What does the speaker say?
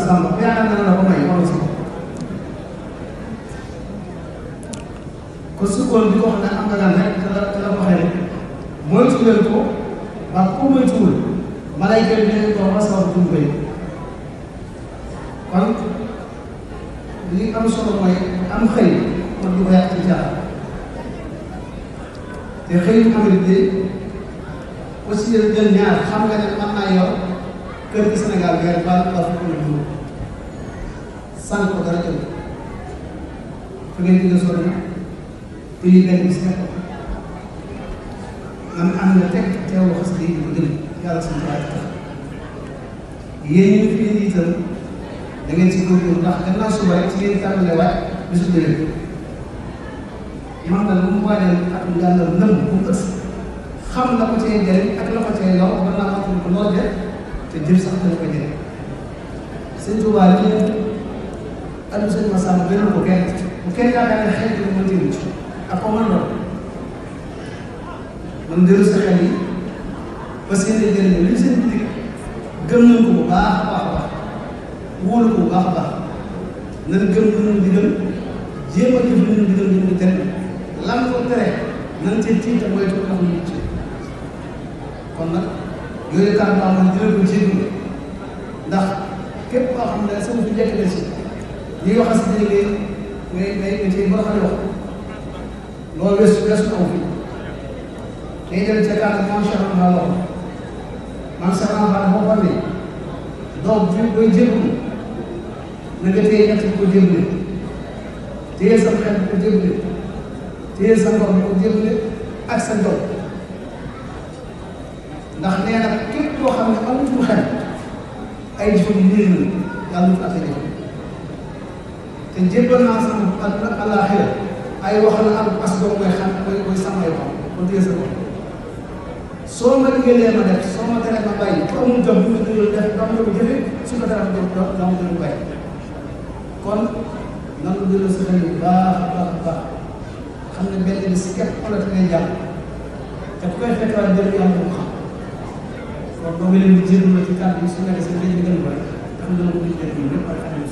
sàmm yaakaar naa la ko may wala si ko sukkoon di ko xam ne am nga gan rek te la ko waxee rek moytu leen ko ba ko moytuwul malayka yi dinañ ko wax sa duñ koy kon li am solo mooy am xëy kon du ko yàq ci jaaxal te xëy na Amérique bi aussi jël ñaar xam nga ne mën naa yor kër gi Sénégal weer ba la fa ko dund sànq ko dara jël fa ngeen jóge sori na te lii benn bis nekk man am na teg teewlu xas di ko gën yàlla suñu tubaab yi tax yéen ñu fi indi itam da ngeen si góorgóorlu ndax gannaaw suba rek ci ngeen tàmbalee waaj bisu déwén man daal lu mu waajal ak yàlla nëb bu ës xam la ko cay jëriñ ak la ko cay lor war naa xam ko loo jël te jël sax dana ko jëriñ sëñ Tuubaa li ñu adu sëñ Masamba gënal ko kenn bu kenn yaakaar ne xel bi mën jëriñ ci ak ko man doon man dellu sa xel yi parce que yéen jëriñ li seen bitig gëm nañ ko bu baax a baax a baax wóolu ko bu baax a baax nañ gëm lu ñu digal jéem a jëf lu ñu digal ñu ngi tere lan ko tere nañ cee tiita mooy toog tax ñu ci kon nag yooyu kàddu am na dina ko jéggi ndax képp koo xam ne sama fi njëkk na si ñuy wax si dégg ngay ci boo xam ne wax loolu weesu aw fi day dem ca kàddu moom Cheikh Ahmadou wax man Cheikh Ahmadou moo xam ne doom bi booy jéggi na nga téye ñett bi ko jéggi téye sa xel bi ko jéggi téye sa ngor bi ko jéggi ak sa ndox ndax nee na képp koo xam ne amuñu xel ay jëfam yu néew la yàlla ñu ko atténué te jébbal naa sama àllaaxira ay wax la am as boobu mooy xam mooy sàmm ay xam kon téye sa bopp soo ma digalee ma def soo ma teree ma bàyyi ku amul jom bu ñu def dama la ko jëfee su ko teree ma dama la ko bàyyi kon nan la delloo sa xel bu baax a baax a baax xam ne benn bis képp wala te ngay jàpp te ku koy fekkaat jël yàlla bu xam kon boo ngi leen di jël ci kàddu yi su nekk seen dañu gën a bëri xam nga ko ñu def ñëpp ak xam ne